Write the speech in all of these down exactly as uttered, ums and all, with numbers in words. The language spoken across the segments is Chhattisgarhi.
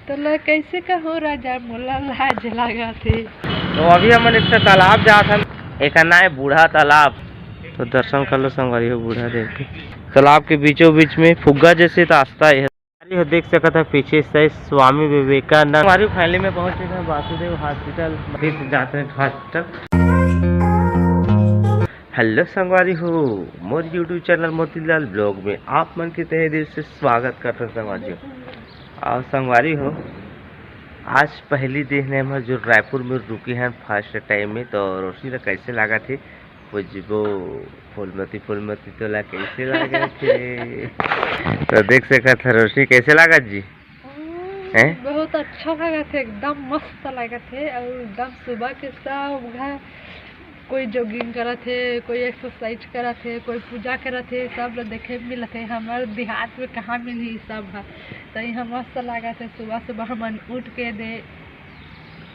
तोला कैसे कहो राजा, मोला लाज लागत हे। तो अभी हमन एक ठो तालाब जात हन, एकर नाम हे बूढ़ा तालाब। तो दर्शन कर लो संगवारी हो बूढ़ा देव के। तालाब के बीचों बीच में फुग्गा जैसे रास्ता हे। संगवारी हो देख सकत है पीछे से स्वामी विवेकानंद। संगवारी हो finally में पहुंच चुके हैं वासुदेव हॉस्पिटल, फिर जाते हैं हॉस्पिटल। हेलो संगवारी हो, मोर YouTube चैनल मोतीलाल ब्लॉग में आप मन के तहे दिल से स्वागत करत हन संगवारी हो। और संगवारी हो, आज पहली दिन हे हमर जो रायपुर में रुके हैं फर्स्ट टाइम में, तो रोशनी ला कैसे लागत हे? पूछबो फूलमती, फूलमती तोला कैसे लागत हे? तो देख सकत है रोशनी कैसे लागत जी? हम्म, हैं? बहुत अच्छा लागत हे, एकदम मस्त लागत हे। और एकदम सुबह के सब घर कोई जॉगिंग करत हे, कोई एक्सरसाइज करत हे, कोई पूजा करत हे, सब ल देखे मिलत हे। हमर देहात में कहाँ मिलही सब ह, तो यहाँ मस्त लागत हे। सुबह सुबह हमन उठ के दे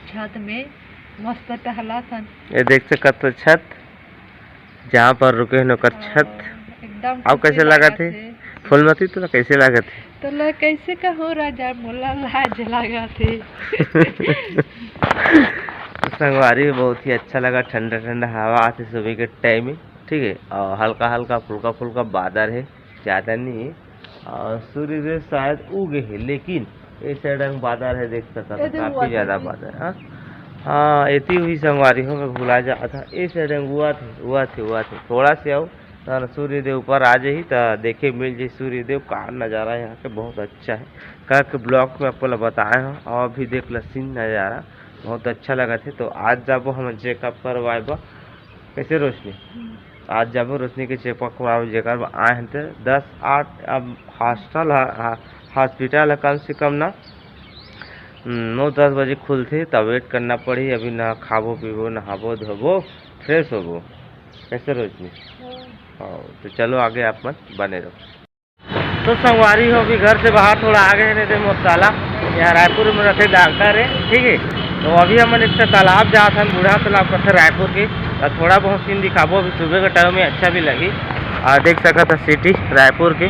छत में मस्त टहलत हन। ये देख सकत हो छत, जहाँ पर रुके हन ओकर छत। हाँ, एकदम अब कैसे खुशी लागत लागत हे? हे। फूलमती तोला कैसे लागत हे? तोला कैसे कहो राजा, मोला लाज लागत हे। तो संगवारी हो बहुत ही अच्छा लगा, ठंडा ठंडा हवा आथे सुबह के टाइम में, ठीक है, और हल्का हल्का फुल्का फुल्का बादर हे, ज़्यादा नहीं है। और सूर्यदेव शायद उगे हे, लेकिन ए साइड अंग बादर हे, देख सकत हो, एदे काफी हुआ ज्यादा थे। बादर हे। हाँ, हाँ, एती हुई संगवारी हो, मैं भुला जात था। ए साइड अंग हुआ थे, हुआ थे, हुआ थे। थोड़ा से आओ, त सूर्यदेव ऊपर आ जाही, त देखे मिल जाही सूर्यदेव। का नज़ारा यहाँ के बहुत अच्छा है, कल के ब्लॉग में आपको ला बताए हो। और अभी देख लो सीन नज़ारा, बहुत अच्छा लगत हे। तो आज जाबो हम चेकअप करवाए बर। कैसे रोशनी? हम्म। आज जाबो रोशनी के चेकअप करवाए, जेकर बर आए हन ते दस आठ। अब हॉस्टल ह, ह, हॉस्पिटल ह कम से कम ना, हम्म, नौ दस बजे खुलथे, तब वेट करना पड़ही। अभी ना खाबो पीबो, नहाबो धोबो, फ्रेश होबो। कैसे रोशनी? हाँ। हाँ, तो चलो आगे आप मन बने रहो। तो संगवारी हो, अभी घर से बाहर थोड़ा आगे हे, नहीं तो मोर साला यहाँ रायपुर में रहते डॉक्टर है, ठीक है। तो अभी हमन एक ठो तालाब जात हन, बूढ़ा तालाब करथे रायपुर के, और थोड़ा बहुत सीन दिखाबो। अभी सुबह के टाइम में अच्छा भी लगी, और देख सकत है सिटी रायपुर के।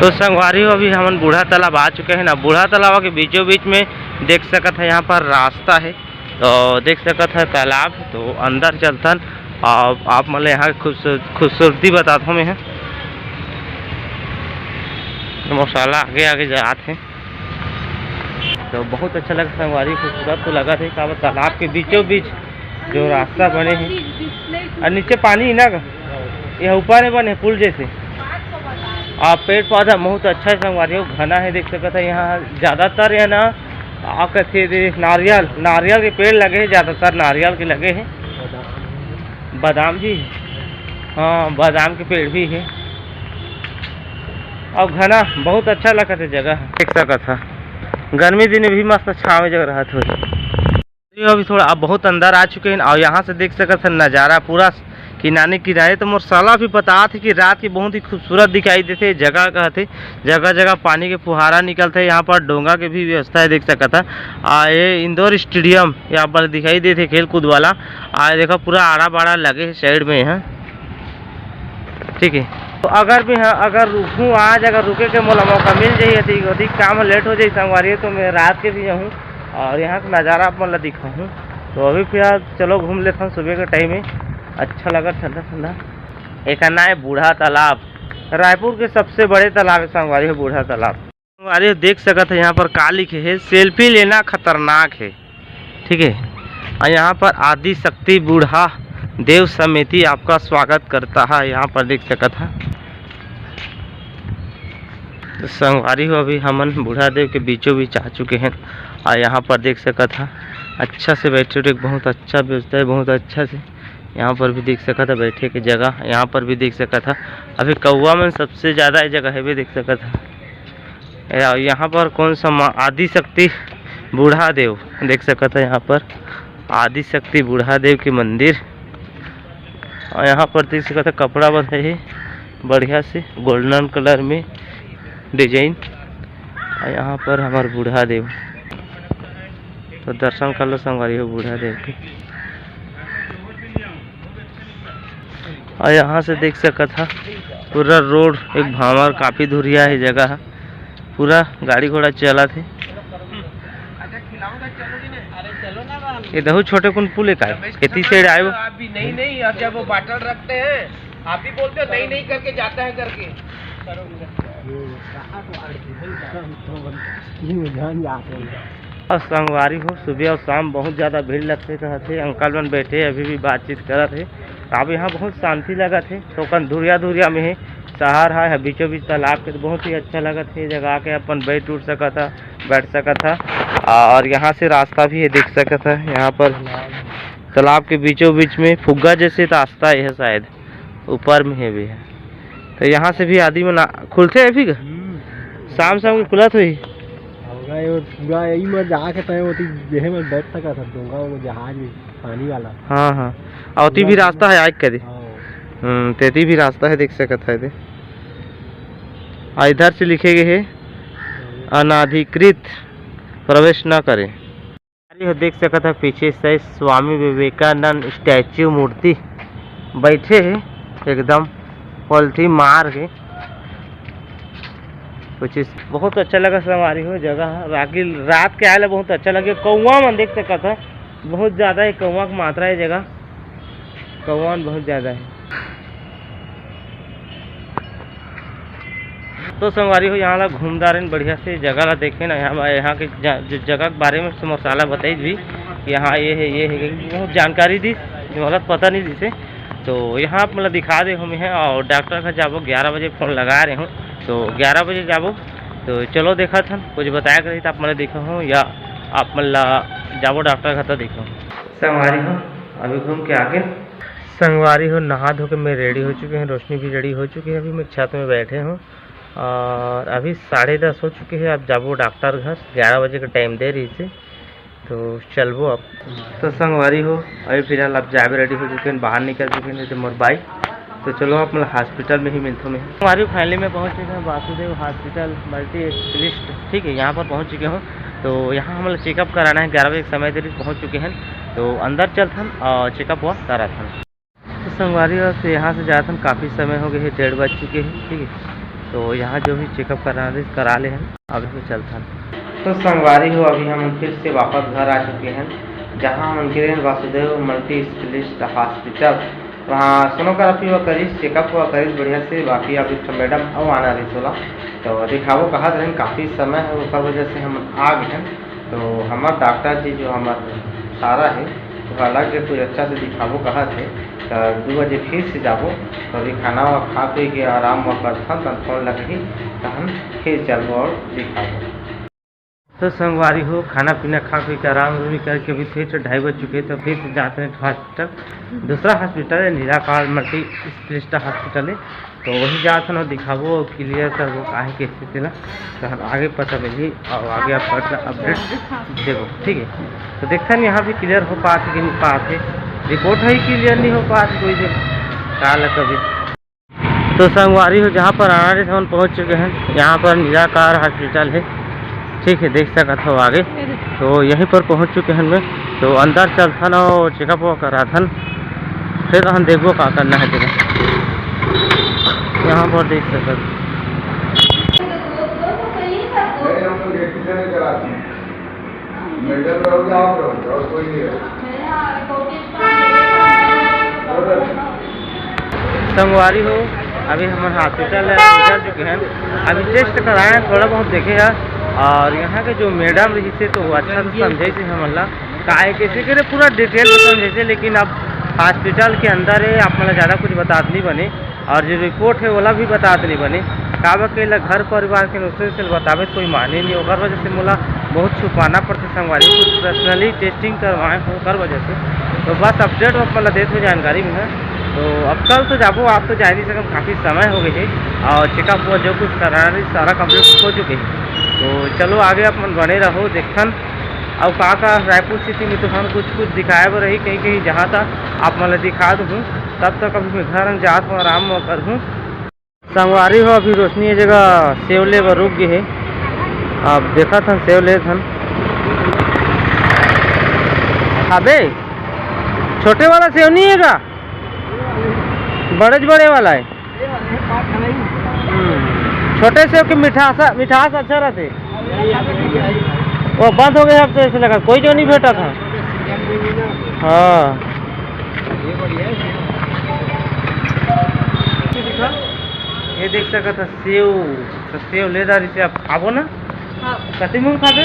तो संगवारी हो, अभी हमन बूढ़ा तालाब आ चुके हैं ना। बूढ़ा तालाब के बीचों बीच में देख सकत है, यहाँ पर रास्ता है, तो देख सकत है तालाब। तो अंदर चलथन और आप मन ल यहाँ के खूबसूर-, खूबसूरती बतात हूँ मैं। तो मोर साला आगे आगे जात है, तो बहुत अच्छा लगा संगवारी, खूबसूरत तो लगा थे। का तालाब के बीचों बीच जो रास्ता बने है, और नीचे पानी है ना, ये ऊपर है बने पुल जैसे। और पेड़ पौधा बहुत अच्छा है संगवारी हो, घना है, देख सकत है। यहाँ ज्यादातर है ना, का कहते दे, नारियल, नारियल के पेड़ लगे हैं, ज्यादातर नारियल के लगे हैं। बादाम भी है, हाँ, बादाम के पेड़ भी है। और घना बहुत अच्छा लगत है जगह, देख सकत है। गर्मी दिन में भी मस्त छावे जगह रहत होही। ये अभी थोड़ा, अब बहुत अंदर आ चुके हैं और यहाँ से देख सकत है नज़ारा पूरा किनारे किनारे। तो मोर साला भी बतात हे कि रात के बहुत ही खूबसूरत दिखाई देथे जगह, कहथे जगह जगह पानी के फुहारा निकलथे। यहाँ पर डोंगा के भी व्यवस्था है, देख सकत है। आ ये इंडोर स्टेडियम यहाँ पर दिखाई देथे खेल कूद वाला। आ देखो पूरा आड़ा बाड़ा लगे है साइड में यहाँ, ठीक है। तो अगर भी हाँ, अगर रुकूँ आज, अगर रुके के मोला मौका मिल जाही, अधिक अधिक काम लेट हो जाही संगवारी, तो मैं रात के भी जाहूँ और यहाँ के नज़ारा आप मन ला दिखाहूँ। तो अभी फिलहाल चलो घूम लेथन सुबह के टाइम में, अच्छा लगा ठंडा ठंडा। एक ना है बूढ़ा तालाब, रायपुर के सबसे बड़े तालाब है संगवारी हो बूढ़ा तालाब। संगवारी हो देख सकत है यहाँ पर का लिखे है, सेल्फी लेना खतरनाक है, ठीक है। और यहाँ पर आदि शक्ति बूढ़ा देव समिति आपका स्वागत करता है, यहाँ पर देख सकत है। तो संगवारी हो, अभी हमन बूढ़ा देव के बीचों बीच आ चुके हैं और यहाँ पर देख सकत है अच्छा से बैठे उठे, बहुत अच्छा व्यवस्था है, बहुत अच्छा से। यहाँ पर भी देख सकत है बैठे के जगह, यहाँ पर भी देख सकत है। अभी कौवा मन सबसे ज्यादा ये जगह है भी देख सकत है। या-, यहाँ पर कौन सा मा-, आदिशक्ति बूढ़ा देव देख सकत है, यहाँ पर आदिशक्ति बूढ़ा देव के मंदिर। और यहाँ पर देख सकत है कपड़ा बंधे है बढ़िया से गोल्डन कलर में डिजाइन। और यहाँ पर हमार बूढ़ा देव, तो दर्शन कर लो संगवारी हो बूढ़ा देव के। और यहाँ से देख सकत हा पूरा रोड एक भांवर काफी धुरिया है जगह है। पूरा गाड़ी घोड़ा चलत हे। ये दहू छोटे कुन पुल हे का? एती से आए हो। आप भी नहीं, नहीं, अब जब वो बाटल रखते हैं, आप भी बोलते हो, "नहीं, नहीं," करके जाता है करके। अउ संगवारी हो, सुबह अउ शाम बहुत ज्यादा भीड़ लगथे कहत हे। अंकल मन बैठे अभी भी बातचीत करत हे। अब यहाँ बहुत शांति लगत हे। थोकन धुरिया धुरिया में हे, शहर हे, बीचों बीच तालाब के, तो बहुत ही अच्छा लगत हे। ये जगह आके अपन बैठ उठ सकत ह, बैठ सकत ह। और यहाँ से रास्ता भी हे, देख सकत ह। यहाँ पर तालाब के बीचों बीच में फुग्गा जैसे रास्ता हे शायद, ऊपर में हे भी हे। तो यहाँ से भी आदमी मन आ-, खुलथे अभी का? हम्म। शाम शाम के खुलत होही। होगा ये पूरा यही में जाके तय होती, जेहे में बैठ सकत ह, डोंगा वो जहाज में, पानी वाला। हाँ, हाँ। अउ ओती भी रास्ता हे, आए कदे। हाँ। हम्म, तेती भी रास्ता हे, देख सकत ह एदे। आ इधर से लिखे गए हे, "अनाधिकृत प्रवेश न करें।" अरे, देख सकत ह पीछे से स्वामी विवेकानंद स्टैचू मूर्ति बैठे हे, एकदम पॉलिथीन मार के। कुछ इस, बहुत अच्छा लगा संगवारी हो जगह ह। बाकी रात के आए ला बहुत अच्छा लगे। कौवा मन देख सकत ह, बहुत ज्यादा हे कौवा के मात्रा हे जगह, कौवा मन बहुत ज्यादा हे। तो संगवारी हो, यहाँ ला घूमदार इन बढ़िया से जगह ला देखे ना, यहाँ बा-, यहाँ के जा-, जो जगह के बारे में से मोर साला बताई भी, यहाँ ये हे, ये हे, बहुत जानकारी दी, जो गलत पता नहीं दिसे। तो यहाँ आप मतलब दिखा दे हूँ मैं, और डॉक्टर घर जाबो, ग्यारह बजे फोन लगा रहे हूँ, तो ग्यारह बजे जाबो। तो चलो देखत हन, कुछ बताया करी तो आप मतलब देखा हूँ, या आप मतलब जाबो डॉक्टर घर तो देखा हूँ। संगवारी हो, अभी घूम के आके संगवारी हो, नहा धो के मैं रेडी हो चुके हैं, रोशनी भी रेडी हो चुकी है। अभी मैं छत में बैठे हूँ और अभी साढ़े दस हो चुके हैं। अब जाबो डॉक्टर घर, ग्यारह बजे का टाइम दे रही से, तो चलबो अब। तो संगवारी हो, अभी फिलहाल अब जाबे रेडी हो चुके हैं, बाहर निकल चुके हैं, तो मोर बाइक। तो चलो, आप मतलब हॉस्पिटल में ही मिलते हैं। संगवारी हो, फाइनली मैं पहुँच चुके हैं वासुदेव हॉस्पिटल मल्टी स्पेशलिस्ट, ठीक है, यहाँ पर पहुँच चुके हूँ। तो यहाँ हम लोग चेकअप कराना है, ग्यारह बजे के समय दे रही, पहुँच चुके हैं। तो अंदर चलथन और चेकअप हुआ कराथन। तो संगवारी हो, तो यहाँ से जाथन, काफ़ी समय हो गए है, डेढ़ बज चुके हैं, ठीक है। तो यहाँ जो भी चेकअप कराना रही करा ले हन, अभी तो चलथन। तो संगवारी हो, अभी हम फिर से वापस घर आ चुके हैं, जहाँ हम गिरे हैं वासुदेव मल्टी स्पेशलिस्ट हॉस्पिटल। वहाँ सोनोग्राफी व करीस, चेकअप व करीस बढ़िया से, बाकी अभी तो मैडम अउ आना रही सोला, तो दिखाबो कहत रहन, काफ़ी समय है, ओकर वजह से हम आ गए हैं। तो हमार डॉक्टर जी जो हमार सारा है, तो अलग से कुछ अच्छा से दिखाबो कहत है, तो दू बजे फिर से जाबो। तो अभी खाना वा खा पी के आराम वा करथन, तहन फोन लगही, तहन फिर चलबो और दिखाबो। तो संगवारी हो, खाना पीना खा पी के आराम भी करके अभी फिर से ढाई बज चुके हैं, तो फिर से जाते हैं हॉस्पिटल, दूसरा हॉस्पिटल है निराकार मल्टी स्पेशलिस्ट हॉस्पिटल है। तो वही जात हन, दिखाबो और क्लियर करबो काहे कैसे तेला, तो हम आगे पता मिली और आगे आप अपना अपडेट देबो, ठीक है। तो देखथन यहाँ भी क्लियर हो पात है कि नहीं पात है, रिपोर्ट है क्लियर नहीं हो पात कोई भी काल कभी। तो संगवारी हो, जहाँ पर आना रहे हम पहुँच चुके हैं, यहाँ पर निराकार हॉस्पिटल है, ठीक है, देख सकत हो आगे। तो यहीं पर पहुँच चुके हैं मैं, तो अंदर चलथन और चेकअप वो कराथन, फिर हम देखबो का करना है तेला। यहाँ पर देख सकत। नहीं, हम लोग एक ही जने कराते हैं। मैडम रहोगे, आप रहोगे, और कोई नहीं रहोगे। संगवारी हो, अभी हमन हॉस्पिटल निकल चुके हैं। अभी टेस्ट कराए हैं, थोड़ा बहुत देखे हैं, और यहाँ के जो मैडम रही से तो वो अच्छा से समझे से हमन ला, काहे कैसे करे पूरा डिटेल में समझे से, लेकिन अब हॉस्पिटल के अंदर है, आप मन ला ज़्यादा कुछ बतात नहीं बने, और जो रिपोर्ट है ओला भी बतात नहीं बने, काबर के एला घर परिवार के नुस्खे से बताबे तो कोई माने नहीं, ओकर वजह से मोला बहुत छुपाना पड़थे संगवारी। कुछ पर्सनली टेस्टिंग करवाए हैं ओकर वजह से, तो बस अपडेट आप मन ला देत हो जानकारी में है। तो अब कल तो जाबो, आप तो जा नहीं सकम, काफ़ी समय हो गए है, और चेकअप हुआ जो कुछ कराना रही सारा कंप्लीट हो चुके हैं। तो चलो आगे आप मन बने रहो, देखथन अउ का का रायपुर सिटी में तो हम कुछ कुछ दिखाए बर रही कहीं कहीं, जहाँ तक आप मन ला दिखा दूँ। तब तक अभी मैं घर जात हूँ, आराम करहूँ। संगवारी हो, अभी रोशनी ये जगह सेव ले बर रुक गए है। अब देखत हन सेव लेत हन। अबे, छोटे वाला सेव नहीं है का? बड़े बड़े वाला है। हम्म। छोटे सेव के मिठास, मिठास अच्छा रहथे। वो बंद हो गए अब तो, ऐसे लगा कोई जो नहीं भेटा था। हाँ, ये देख सकत ह सेव, तो सेव ले डारी से आप खाबो ना। हाँ। कति मुंह खाबे?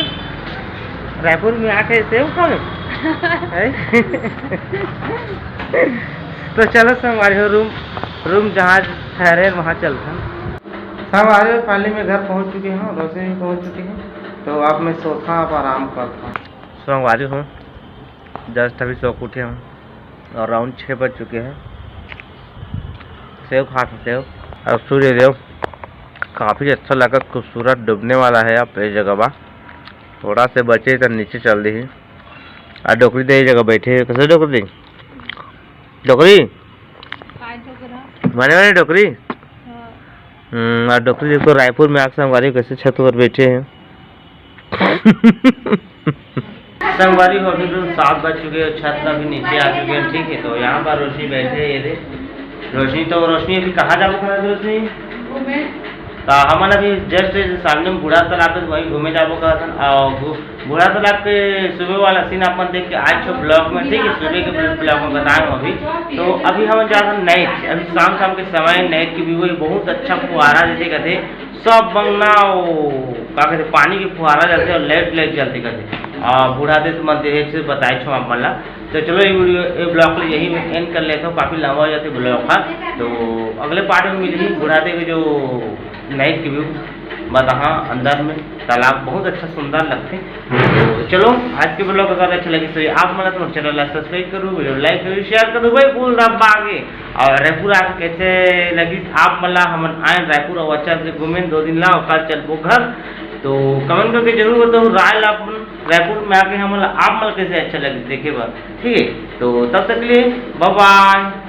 रायपुर में आके सेव खाबे? हैं? तो चलो संगवारी हो, रूम, रूम जहाँ ठहरे वहाँ चलथन। संगवारी हो, finally मैं घर पहुँच चुके हूँ, रोशनी भी पहुँच चुकी है। तो अब मैं सोता, अब आराम करता हूँ। संगवारी हो, just अभी सो के उठे हूँ और around छः बज चुके हैं। सेव खात हूँ, सेव। अब सूर्य देव काफ़ी अच्छा लगा, खूबसूरत डूबने वाला है अब ये जगह बा। थोड़ा से बचे तो नीचे चल दी। आ डोकरी दे जगह बैठे, कैसे डोकरी दे? डोकरी? काय डोकरा? बने बने डोकरी? हाँ। हम्म, आ डोकरी देखो, रायपुर में आके संगवारी कैसे छत पर बैठे हैं। संगवारी हो, अभी भी सात बज चुके हैं, छत पर भी नीचे आ चुके हैं, ठीक है। तो यहाँ पर रोशनी बैठे है, ये दे। रोशनी तो, रोशनी अभी कहाँ जाबो करत रोशनी? घूमे। तो हमन अभी just सामने में बूढ़ा तालाब है, वहीं घूमे जाबो करत हन। और घू-, बूढ़ा तालाब के सुबह वाला scene आप मन देख के आज छो vlog में, ठीक है, सुबह के vlog में बताए हूँ अभी। तो अभी हम जात हन night, अभी शाम शाम के समय night के view है, बहुत अच्छा फुहारा जैसे कहते सब बंगना वो का कहते, पानी के फुहारा जलते और light light जलते कहते। आ, बूढ़ा दे तो मन देख से बताए छो आप मन ला। तो चलो, ये video, ये vlog को यही मैं end कर लेता हूँ, काफ़ी लंबा हो जाते vlog का। तो अगले part में मिलही बूढ़ा दे के जो night के view बताहा अंदर में तालाब बहुत अच्छा सुंदर लगते। तो चलो, आज के vlog अगर अच्छा लगे तो आप मन तो channel ला subscribe करो, video like करो, share करो भाई, बोल रहा बागे। और रायपुर आके कैसे लगी आप मन ला, हमन आए रायपुर और अच्छा से घूमे दो दिन ला और कल चलबो घर। तो comment करके जरूर बताओ राय ला अपन रायपुर में आके हमन ला आप मन ला कैसे अच्छा लगे देखे बर, ठीक है। तो तब तक के लिए bye bye।